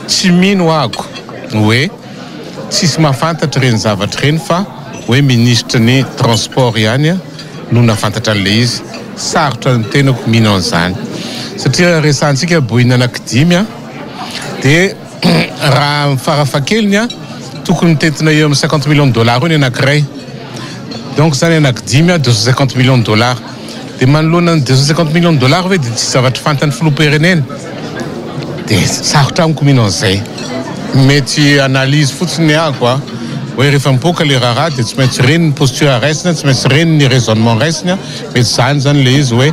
Tsy mino aho hoe tsisy mahafantatra ireny zavatra ireny fa hoe minisitry ny transport ihany no nahafantatra an'ilay izy. Sarotra ny tenako mino an'izany. Satria raha resahantsika Boeing anankidimy dia raha ny farafahakeliny tokony mitentina eo amin'ny cinquante millions de dollars eo ny anankiray. Donc izany anankidimy 250 millions de dollars. Dia manoloana ny 250 millions de dollars ve dia tsy zavatra fantan'ny filoham-pirenena? Dia sarotra amiko mino an'izay. Mety analyse fotsiny ny ahy quoi. Hoe rehefa mipoaka ilay raharaha dia tsy maintsy reny ny posture raisina, tsy maintsy reny ny raisonnement raisina. Mety izany izany ilay izy hoe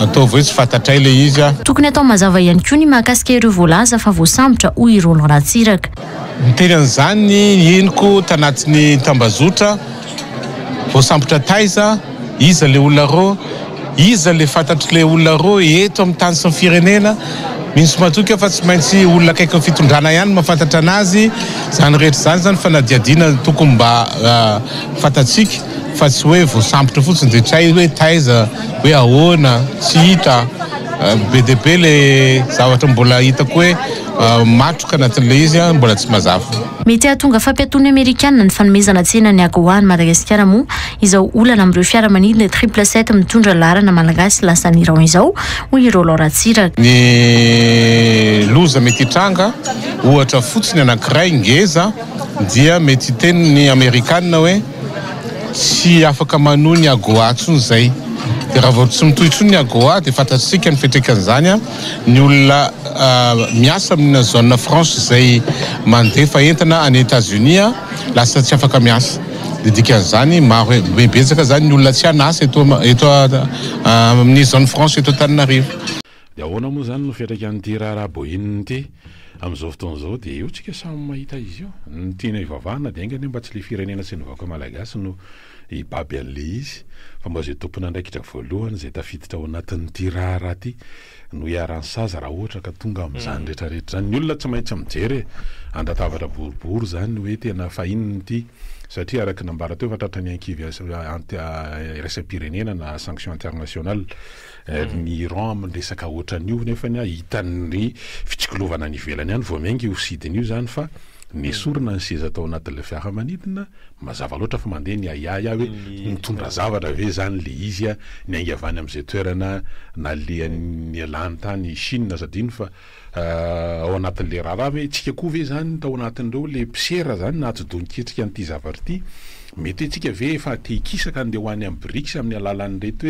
ataovy hoe tsy fantatray ilay izy. Tokony atao mazava ihany koa ny mahakasika ireo voalaza fa voasambotra, hoy i Roland Ratsiraka. Niteny an'izany henoko tanatin'ny tambazotra. Voasambotra taiza? Iza le olona reo? Iza le fantatr'le olona reo eto amin'ny tany sy ny firenena? Mino sy matoky aho fa tsy maintsy olona akaikin'ny fitondrana ihany no mahafantatra anazy. Izany rehetra izany izany fanadihadiana tokony mba fantatsika fa tsy hoe voasambotra fotsiny dia tsy hay hoe taiza, hoe ahoana, tsy hita. Be dia be le zavatra mbola hitako hoe matroka anatin'ilay izy mbola tsy mazava. Mety hahatonga fampiatoan'ny Amerikana ny fanomezana tsena ny Agoa an'i Madagasikara moa izao olana amin'ireo fiaramanidina triple sept mitondra laharana malagasy lasa any Iran izao, hoy i Roland Ratsiraka. Ny loza mety hitranga, ohatra fotsiny anankiray ngeza, dia mety hiteny ny Amerikana hoe tsy afaka manohy ny Agoa intsony izay. Dia raha vao tsy mitohy intsony ny Agoa dia fantatsika ny fiantraikan'izany. Ny olona miasa amina zone franche izay mandefa entana any Etats Unis lasa tsy afaka miasa. Dia dikan'izany maro be betsaka izany ny olona tsy an'asa eto eto amin'ny zone franche eto Antananarivo. Dia ahoana moa izany no fiantraikan'ity raharaha Boeing ity amin'izao fotoana izao? Dia eo tsika samy mahita izy io. Ny tiana hivavahana dia enga anie mba tsy ilay firenena sy ny vahoaka malagasy no hibaby an'ilay izy fa mba izay tompon'andraikitra voalohany izay tafiditra ao anatin'ity raharaha ity no iharan'ny sazy raha ohatra ka tonga amin'izany rehetra rehetra izany. Ny olona tsy maintsy mijery e! An-databatra boribory izany hoe tena fa inona ity satria araka ny nambara teo fa tratran'ny ankivy iraisam-pirenena na sanction internationale ny Iran amin'ny resaka ohatran'io nefany hitan'ny fitsikilovana any ivelany any vao miainga io sidina io izany fa nesorina ny seza tao anatin'ilay fiaramanidina Mazava loatra fa mandeha ny ahiahy ahy hoe nitondra zavatra ve izany le izy niainga avy any amin'izay toerana nalehany nialany tany Chine aza adino fa ao anatin'le raharaha ve tsika koa ve izany tao anatin'ireo le mpisera izany na atidoha niketrika an'ity zavatra ity mety hoe tsika ve efa te hikisaka andeha ho any amin'ny BRICS amin'ny alalan'ireto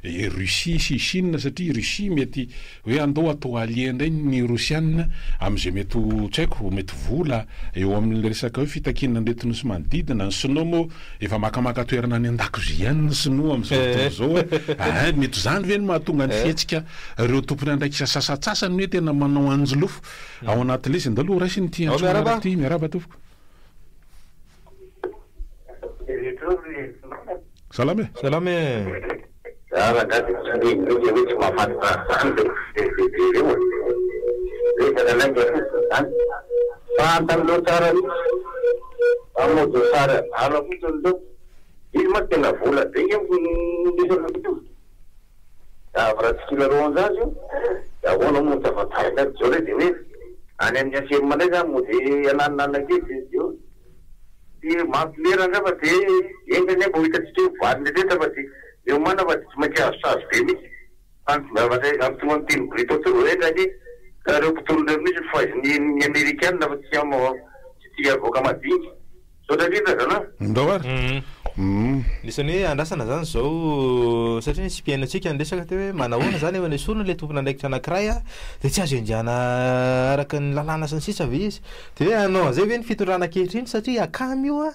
hoe Russie sy Chine satria Russie mety Hoe andao atao allié indray ny Rosiana amin'izay mety ho, tsy haiko, mety vola eo amin'ilay resaka hoe fitakiana an'ireto nosy manodidina. Ny sinoa moa efa makamaka toerana any an-dakozia ihany ny sinoa amin'izao fotoana izao hoe aa mety izany ve no mahatonga ny fihetsika ireo tompon'andraikitra sasantsasany hoe tena manao anjolofo ao anatin'ilay izy. Andao aloha horaisina ity antso manaraka ity. Miarahaba tompoko. Salama e! Salama e! Za rangahy dia tsy mirengirengy hoe tsy mahafantatra an'izany ireo FDD ireo e! Resaka lainga fotsiny izany. Fantany tsara mihitsy fa mody sary adala fotsiny ireo. Izy mantsy tena vola be nge no resaka io. Avy raha tsy kilalao an'izany io dia ahoana moa no tsy ahafantarany azy. Zao indray dia hoe any amin'ny HM indray izany mody ananonanona kely dia eo. Tsy mampilera angamba dia enga anie mba ho hitantsika eo valiny rehetra fa dia miomàna fa dia tsy maintsy azo sazy be mihitsy fa ny zavatra amin'ny tonga amin'ny teny brito teo vao enga anie ka ireo mpitolona ireo mihitsy no faizin'ny amerikana fa tsy tsy tia avoaka madinika. Misaotra indrindra zalahy. Ndao ary. Anisan'ny hoe andrasana izany izao satria nisy mpihaino antsika niresaka teo hoe manahoana izany efa nesorina ilay tompon'andraikitra anankiray dia tsy azo enjehana araka ny lalàna sy ny sisa ve izy? Dia hoe hanao an'izay ve ny fitondrana ankehitriny satria akama io an!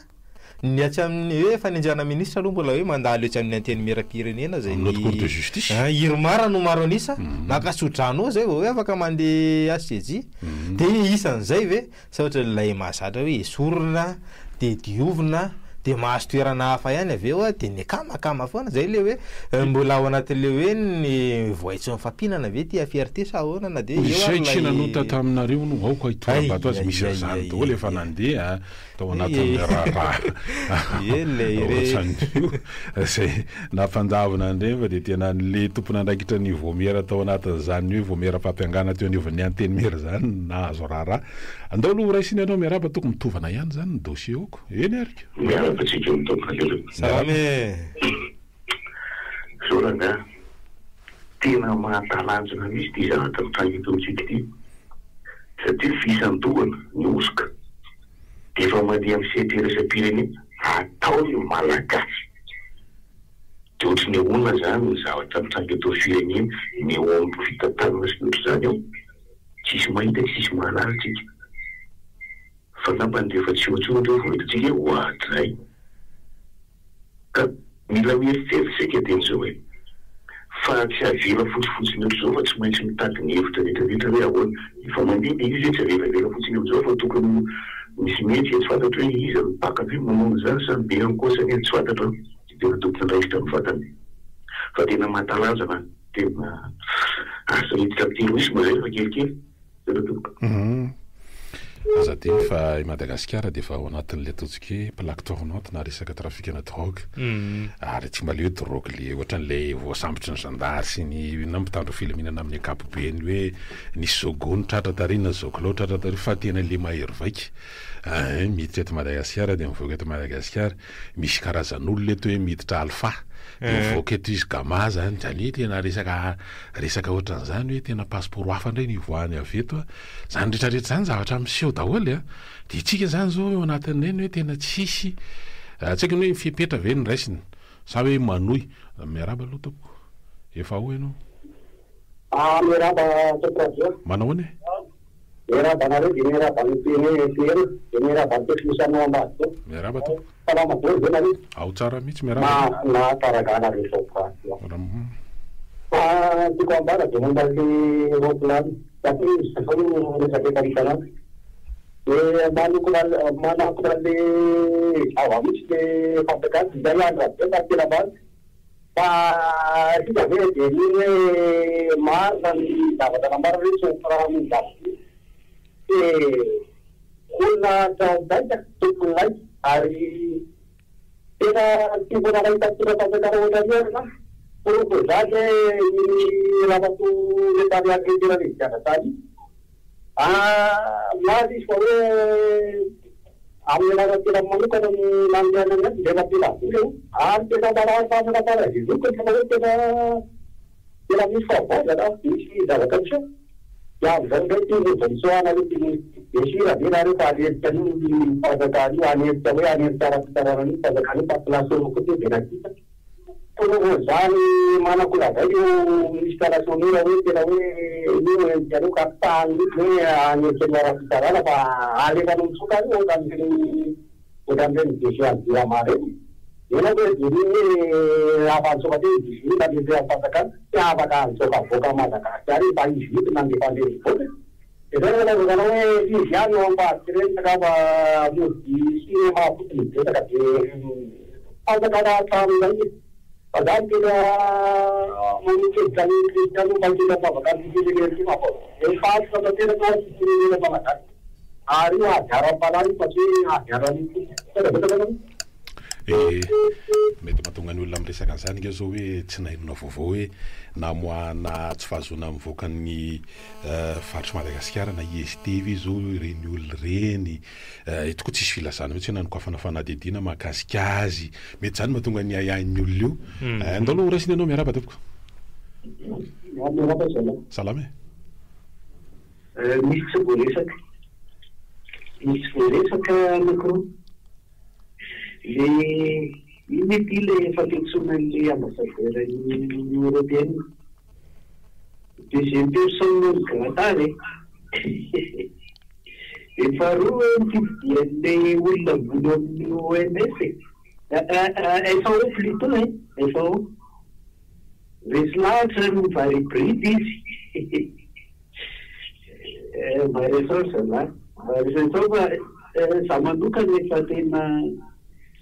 Ny atsy amin'ny hoe fanenjehana ministra aloha mbola hoe mandalo etsy amin'ny antenimierampirenena izay ny Haute cour de justice. Irmar no maro an'isa, maka tso-drano ao izay vao hoe afaka mandeha HCJ. Dia isan'izay ve? Sa ohatra ilay mahazatra hoe esorina dia diovina. de mahazo toerana hafa ihany avy eo a, de ny akamakama foana, zay le hoe mbola ao anatin'le hoe ny voay tsy mifampinana ve ty affaire ty sa ahoana na de eo Izay ary tsy ilay nanota taminareo no aoka hitora-bato azy, Ay, misy ay, an'izany ay, daholo ay, efa ay. nandeha tao anatin'ny Ie. raharaha Ie, le ire. ohatran'io izay nampandavina an'ireny fa dia tena le tompon'andraikitra ny voamiera tao anatin'izany hoe voamiera mpampiangana teo anivon'ny antenimiera izany no nahazo raharaha. Andao aloha horaisina ianao miarahaba tokony mitovana ihany izany ny dossier oko. Eny ary ka. Miarahaba antsika mitompona Salama e. Zao rangahy, tena mahatalanjona mihitsy ity zavatra mitranga eto amintsika ity, satria ny fisandohana, ny hosoka dia efa mandeha amin'ny sehatra iraisam-pirenena ataon'ny Malagasy. Dia ohatry ny ahoana izany ny zavatra mitranga eto amin'ny firenena, ny eo amin'ny fitantanana sy ny ohatr'izany eo? Tsisy mahita, tsisy mahalala tsika. Fa angambany rehefa tsy eo intsony ireo vao hitantsika hoe oadray. Ka mila mieritreritra isika dieny izao e! Fa tsy avela fotsifotsiny ohatr'izao fa tsy maintsy mitady ny hevitra rehetra rehetra hoe ahoana. Efa mandeha ilay izy hoe tsy avelavela fotsiny amin'izao fa tokony misy mihetsika tsy fantatro hoe iza no mpaka ve manao an'izany sa ny Bianco sa ny tsy fantatro an! Tsy tena tompon'andraikitra amin'ny vatany fa tena mahatalanjona an! Tena asa hiditra amin'ny terrorisme izay rehefa kelikely. Zay tompoko. Aza adino fa i Madagasikara dia efa ao anatin'ilay ataontsika hoe plaque tournante na resaka trafikana drogue. Ary tsy mba le hoe drogue le ohatran'ilay voasambotry ny zandary sy ny na mpitandro filaminana amin'ny ankapobeny hoe nisy zôgony tratra tary na zôkilao tratra tary fa tena le mahery vaika. Ein, miditra eto Madagasikara dia mivoaka eto Madagasikara. Misy karazan'olona eto hoe miditra alpha dia mivoaka eto izy gamma zany, zany hoe tena resaka resaka ohatran'izany hoe tena passeport hafa indray no ivoahany avy eto a, zany rehetra rehetra zany zavatra miseho daholo a, de itsika zany zao eo anatin'ireny hoe tena tsisy tsy haiko ny hoe fepetra ve no raisina sa hoe manohy, miarahaba aloha tompoko, efa ao ianao. Ah miarahaba tompoko radio. Manao ahoana e? Miarahaba anareo dia miarahaba ny PNPN dia miarahaba ny technicien ao ambadika ao. Miarahaba tompoko. Salama daholo ve nareo? Ao tsara mihitsy miarahaba. Mahafinaritra rangaha nareo zao braky io. Fa ny tiako ambara dia momba le roapilany satria izy zao no resaka efa isan'andro. Dia manokona manakona le zava mihitsy le fanjakana izay andry rajoelina no tena marina. Fa isika ve dia mino hoe marina ny zavatra nambarany hoe tsy ho firahamonin zavatra io. Dia olona tran-dainga, tompon'ny lainga ary tena tsy mbola nahita mpitondra fanjakana ohatran'io aho na. Porofon'izany hoe iny ramatoa Netaria Cletera nividiana tany iny. Milaza izy fa hoe amin'ny anaran'ny tenany manokana no nanorenany azy, nefa tena vola io. Ary tena marary tanana faran'izay tena hoe tena tena misy fahavoazana, misy zavatra miseho. Dia amin'izao indray ity mody mitsoahana ity Bien sûr ve nareo fa hanerika an'io ny fanjakana io, hanerika hoe hanerika ara-pitsarana an'io fanjakana io fa place eo fotsiny dia nakita. Porofon'izany manan-kolazaina io ministre nationaux raha hoe tena hoe io no entinareo ka tsy mihitsy hoe hanerika ny ara-pitsarana fa alefanao mitsoka any ohatran'ireny ohatran'ireny DG an'i Jirama ireny. Ianao ve dia mino hoe afa nitsoaka teo i DG io na le fanjakana? Tsy afaka nitsoaka avoaka an'i Madagasikara io fa izy mihitsy nandefa an'ireny hivoaka. Dia zay no nanaovana anao hoe izy ihany no ambadika ireny fa angamba mody cinéma fotsiny betsaka be fanjakana trano indray e! Fa za no tena manolo-kevitra an'i Cristiano mba hitondra am-bavaka an'ity firenena ity fa efa tanteraka ho an'ity firenena malagasy ary io ady ara-panahy io fa tsy hoe ady ara-nofo fotsiny. Misaotra betsaka anareo. Eh, mety mahatonga ny olona miresaka an'izany nge zao hoe tsy nahenoana vaovao hoe namoahana tsy fahazoana mivoaka ny faritr'i Madagasikara na IST ve zao ireny olona ireny, eto koa tsisy filazana mihitsy hoe nanokafana fanadihadiana mahakasika azy, mety zany mahatonga ny ahiahin'ny olona io. Andao aloha ho raisina ianao, miarahaba tompoko. Miarahaba zalahy. Salama e. Misy tsy voaresaka, misy tsy voaresaka anankiroa. Le inona ity le fampiantsoana an'le ambassadeur ny Union Européenne? Deuxième personne non grata ve? Dia faharoa hoe ny fifidian'le olona ambony ao amin'ny OMS e! FAO plutôt e! FAO. Resy lahatra ny vary hybride izy. Mba resaho ry zalahy. Mba resaho fa za manokana efa tena.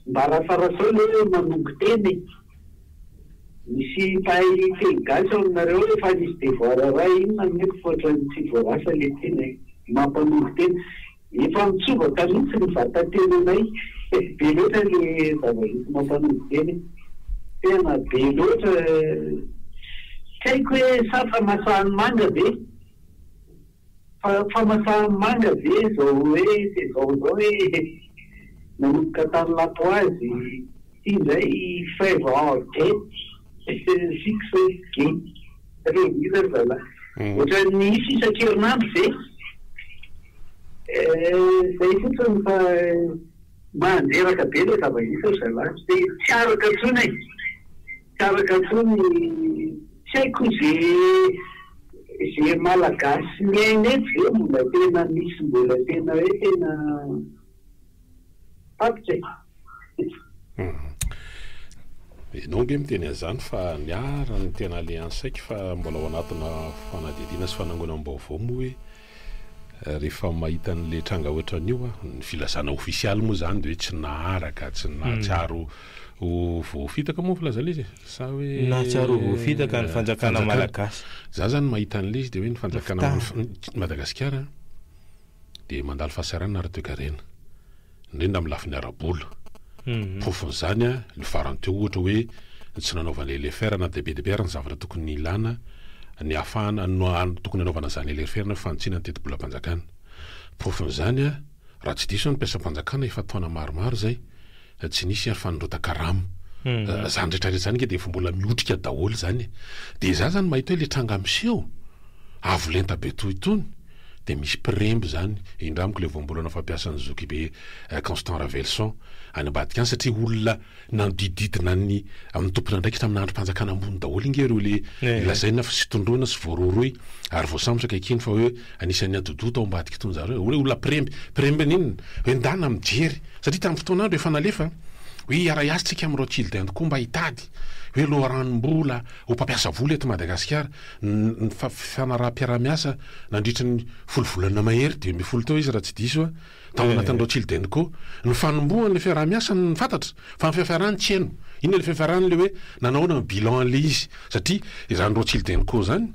Mba rasarasao le hoe manongo teny e. Misy mpahay teny gasy ao aminareo ao efa nisy devoir iray inona no mety fa ohatran'ny tsy voarasa le teny e. Mampanongo tena. Efa mitsobaka mihitsy ny vatatenanay. Be loatra le zava-misy mampanongo tena e. Tena be loatra. Tsy haiko hoe sa famasahan'ny manga ve? Fa famasahan'ny manga ve izao hoe saison izao hoe nanomboka tany Lapoazy ity indray fève en gety fixe gety reo mihitsy ry zalahy. Ohatran'ny misy isan-kerinandro ve? Zay fotsiny fa mandreraka be ilay zava-misy ry zalahy. Tsy araka intsony e! Tsy araka intsony, tsy haiko ze ze malagasy miaina eto ve mbola tena misy mbola tena hoe tena tapitra e. Enao nge miteny an'izany fa ny ahy raha ny tena alehan'ny saiko fa mbola ao anatina fanadihadiana sy fanangonam-baovao moa hoe Rehefa mahita an'le tranga ohatran'io aho, ny filazana ofisialy moa zany de hoe tsy naharaka, tsy nahatsiaro ho voafitaka moa ny filazana izy e? Sa hoe Nahatsiaro ho voafitaka ny fanjakana malagasy. Za zany mahita an'le izy de hoe ny fanjakana Madagasikara de mandalo fahasahiranana ara-toekarena. indrindra amin'ny lafiny ara-bola. Porofon'izany ny farany teo ohatra hoe ny tsy nanaovana LFR na dia be dia be ary ny zavatra tokony ilana ny ahafahana no tokony hanaovana izany LFR na fanitsiana ny tetibolam-panjakana. Porofon'izany raha tsy diso aho ny mpiasam-panjakana efa taona maromaro izay tsy nisy ary fanondrotan-karama. Izany rehetra rehetra izany ange dia efa mbola miotrika daholo izany e. Dia izaho izany mahita hoe ilay tranga miseho avo lenta be toy itony dia misy mpiremby izany, indramiko ilay voambolana fampiasan'ny zokibe Constant Ravelison any ambadika any satria olona nanodidididina ny amin'ny tompon'andraikitra amina andrim-panjakana ambony daholo ange ireo le lazaina fa sy tondroina sy voarohirohy ary voasambotra ankehitriny fa hoe anisan'ny atidoha tao ambadik'itony zareo, hoe olona mpiremby, mpiremby n'inona? Hoe ndana mijery satria tamin'ny fotoan'andro efa nalefa hoe hiara-hiasa tsika amin'i Rothschild and Co mba hitady hoe loharanom-bola ho mpampiasa vola eto Madagasikara Ny fifanaraham-piaraha-miasa nandritry ny folo volana mahery, 15 teo izy raha tsy diso aho, tao anatin'ny Rothschild and Co. Ny fanombohan'ilay fiaraha-miasa no fantatra, fa ny fiafarany tsy heno. Inona ilay fiafarany? Ilay hoe nanao ahoana ny bilan an'ilay izy? Satria izany Rothschild and Co izany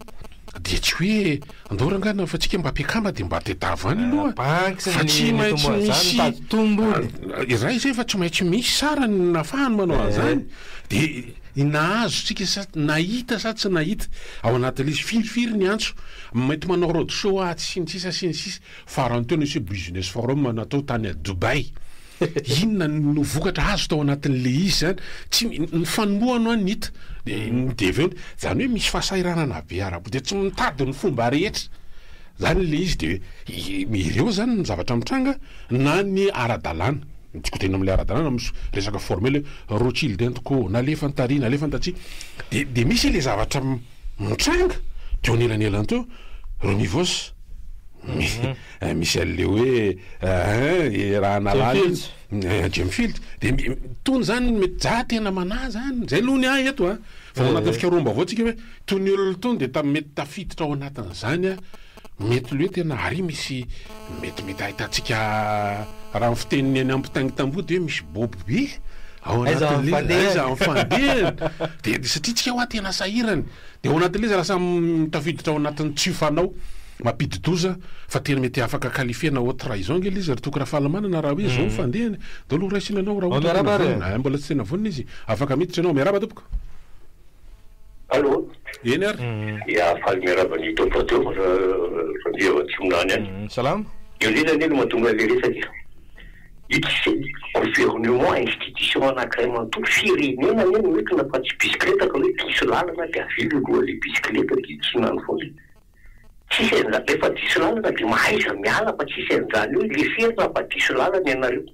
dia tsy hoe andao rangahy na fa tsika mba mpiakama dia mba tedavo any aloha fa tsy maintsy misy iray izay fa tsy maintsy misy sarany nahafahany manao an'izany dia Nahazo tsika sa nahita sa tsy nahita ao anatin'ilay izy? Firy firy ny antso? Mety manao road show atsy sy ny sisa sy ny sisa. Farany teo nisy hoe business forum natao tany à Dubaï. Inona no vokatra azo tao anatin'ilay izy zany? Tsy ny fanombohana ho'a ny hita. Dia avy eo, zany hoe misy fahasahiranana be ara-bola. Dia tsy mitady ny fomba rehetra zany ilay izy. Dia ireo zany ny zavatra mitranga na ny ara-dalàna. Ny tiako tenenina amin'ilay ara-dalàna misy resaka formel hoe Rothschild and Co, nalefa ny tary, nalefa ny tatsy, dia dia misy ilay zavatra mitranga teo anelanelany teo, Romivos, misy an'ilay hoe hein raha nalala iny, Gemfield, dia itony izany mety za tena manahy izany, izay aloha ny ahy eto an, fa ao anatin'ny fikaroham-baovao tsika hoe itony olona itony dia mety tafiditra ao anatin'izany an. Mety le hoe tena ary misy mety mety ahitantsika raha ny fiteniny any ampitaingitamboho de hoe misy bobo be ao anatin'le izy aiza ny fandehany de satria tsika hoa tena sahirana de ao anatin'le izy raha samy tafiditra ao anatin'ny tsy fanao mampidi-doza fa tena mety afaka qualifier-na haute trahison nge le izy ry Toky Rafalimanana raha hoe zao ny fandehany de aleo raisina anao raha ohatra tena vonona mbola tsy tena vonona izy afaka miditra ianao miarahaba tompoko. Allô? Eny ary. Ya, faly miarahaba ny Top Radio Randria avy Atsinanana any. Salama. Eo indrindra anie no mahatonga ilay resaka e. Io tsy gouvernement, institution anankiray manontolo, firenena anie no entina fa tsy bisikileta ka hoe diso lalana dia avily ny lohan'ilay bisikileta dia tsy nany foana e. Tsisy an'izany, rehefa diso lalana dia mahaiza miala fa tsisy an'izany hoe leferina fa diso lalana ianareo.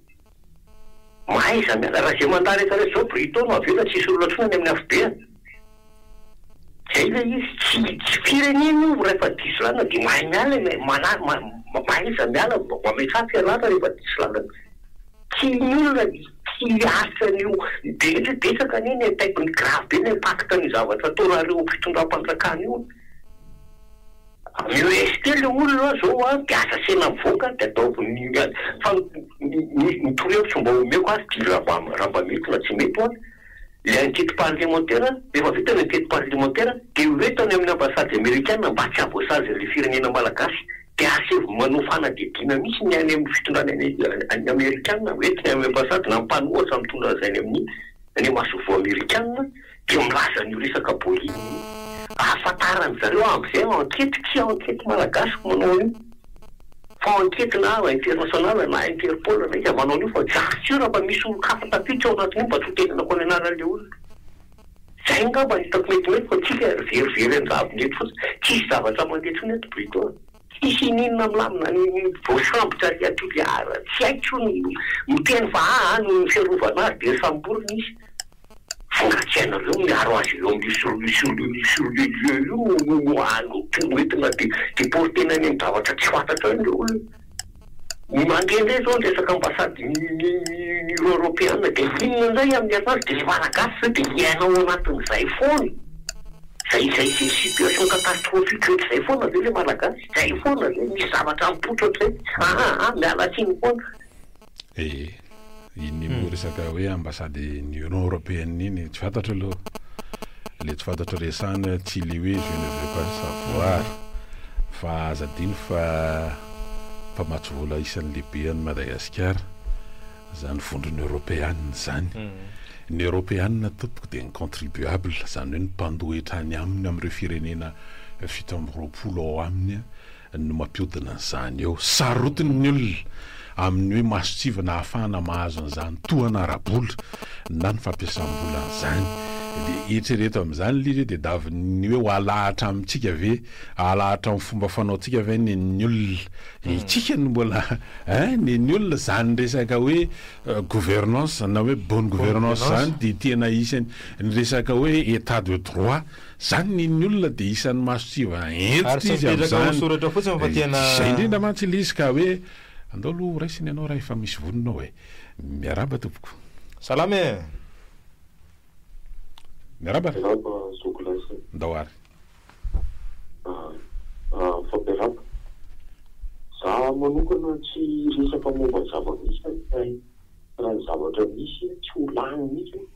Mahaiza miala, raha izay mandat rehetra rehetra izao Brito no avela tsy hisy olona intsony any amin'ny afobe any. Zay ilay izy, tsy tsy firenena io rehefa diso lalana dia mahay miala e, mana mahaiza miala, mametraha fialana rehefa diso lalana. Tsy ny olona tsy asan'io be betsaka anie ny impact, ny grave be ny impact ny zavatra ataonareo fitondram-panjakana io. Mihoesy kely le olona zao an, de aza asiana mivoaka de ataovy ny fa Ny ny torohevitra mba omeko azy dia raha mba raha mba mety na tsy mety ho'a, ilay enquete parlementaire, rehefa vita ny enquete parlementaire dia ho eto any amin'ny ambassade amerikana mba tsy hahavoasazy an'ilay firenena malagasy dia asaivo manao fanadihadiana mihitsy ny any amin'ny fitondrana any any amerikana, ho eto ny any amin'ny ambassade na mpanohatra mitondra an'izay any amin'ny any masoivoho amerikana dia milaza an'io resaka Boeing io. Ahafantaran-dry zareo amin'izay enquete tsy enquete malagasy manao an'io fa enquete na international na interpol na iza manao an'io fa za sûr fa misy olon-kafa tafiditra ao anatin'io mba tsy ho tenenako ny anaran'ilay olona. Zay angamba no hitako metimety fa tsika verivery an-javony eto fotsiny. Tsisy zavatra mandeha intsony eto Brito a. Tsisy ininona milamina ny voasambotra ary a Toliara tsy haiko ny miteny fa aa noho ny fiarovana azy dia samborina izy. Fa nga tsy hainareo miaro azy eo amin'io sur le sur le sur le lieu io no no no no entina de deportena any amin'ny zavatra tsy fantatra any le olona. Ny mandeha indray zao ny resaka ambassade ny ny ny union europeana de inona indray amin'ny herinandro de le malagasy zao de hiaina ao anatin'izay foana. Zay zay zay situation catastrophique ohatr'izay foana ve le malagasy? Zay foana ve? Misy zavatra mipoitra ohatr'izay? Aa miala tsiny foana. Ee, iny moa resaka hoe ambassade ny Union Européenne iny tsy fantatro aloha. Le tsy fantatro resahina tsy le hoe je ne veux pas savoir fa aza adino fa mpamatsy vola isan'ny lehibe an'i Madagasikara zany vondrona Eoropeana zany. Ny Eoropeana tompoko dia ny contribuable, zany hoe ny mpandoa hetra any aminy amin'ireo firenena 27 ao aminy no mampiodina an'izany eo. Sarotiny ny olona amin'ny hoe mason-tsivana ahafahana mahazo an'izany tohana ara-bola na ny fampiasam-bola an'izany. Dia eritrereto amin'izany ilay izy hoe tadiavin'ny hoe ho alahatra amintsika ve, alahatra amin'ny fomba fanaontsika ve nen'ny olona. Isika no mbola hein, nen'ny olona izany resaka hoe gouvernance na hoe bonne gouvernance izany dia tena isan'ny ny resaka hoe état de droit. Zany ny ny olona dia isan'ny mason-tsivana Ary hentitra tsy izy mipetraka ho amin'izany. soratra fotsiny fa tena. Izay indrindra mantsy ilay izy ka hoe andao aloha ho raisina ianao raha efa misy vonona ao e. Miarahaba tompoko. Salama e! Miarahaba. Miarahaba zoky lahy. Ndao ary. Mifampiarahaba. Za manokana tsy hiresaka momba ny zava-misy fa Raha ny zavatra misy tsy ho lany mihitsy io.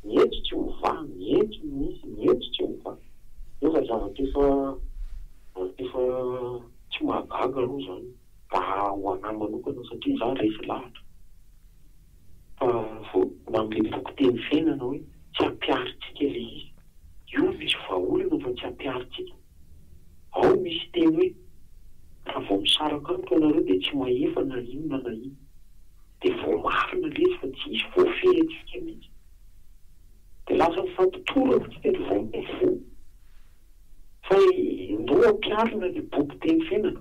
Ny eto tsy mivaha, ny eto misy, ny eto tsy mivaha. Nefa zavatra efa efa tsy mahagaga aloha izany raha ho anah manokana satria za resy lahatra fa vao amin'ilay boky teny fiainana hoe tsy ampiharintsika ilay izy. Io misy vahaolana fa tsy ampiharintsika. Ao misy teny hoe raha vao misaraka amiko ianareo dia tsy mahefa na inona na inona. Dia voamarina ilay izy fa tsy hisy voafehy antsika mihitsy. Dia lasa mifampitoraka tsika dia vao mivoa. Fa ndao ampiharina ilay boky teny fiainana.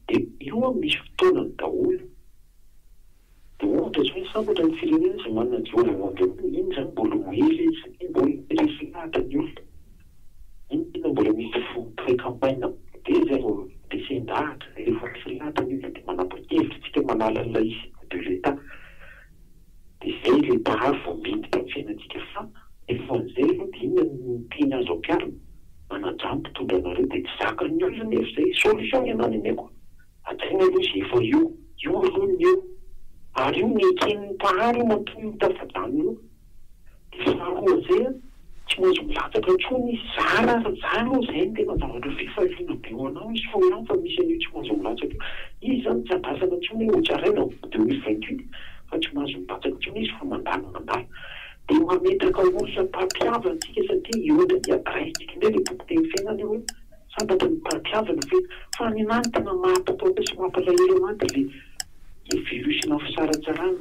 Dia io an misy fotoanany daholo. Dia ohatra izao hoe sambatra ny firenena izay manana Jehovah ho Andriamaniny, iny izany mbola ho ela izy satria mbola resy lahatra ny olona. Iny tena mbola misy pré-campagne be izay vao resen-dahatra, rehefa resy lahatra ny olona dia manapa-kevitra isika manala ny laïcité de l'Etat. Dia izay ilay mpahary vao miditra amin'ny fiainantsika fa rehefa an'izay aloha dia inona no teny azo ampiharina? Manajà ny mpitondra anareo dia tsy zakan'ny olona anefa izay, solution ny anah ny ameko. Hajaina aloha izay efa eo. Io aloha ny eo. Ary io neken'ny Mpahary io matoa io tafajanona io. Dia faharoa amin'izay an, tsy mahazo milatsaka intsony izy. Zara ary za aloha izay no tena zavatra fifaliana be ho anah hoe soa ihany fa misy an'io tsy mahazo milatsaka io. Izy izany tsy andrasana intsony hoe hotsaraina au 2028 fa tsy mahazo milatsaka intsony izy fa mandalo mandalo. Dia mametraka olona mpampihavana isika satria eo indray dia raisintsika indray ilay boky teny fiainana io hoe. Sambatra ny mpampihavana ve? Fa ny anah ny tena mahatataotra sy mampalahelo anah dia le le virus-na fisaratsarahana.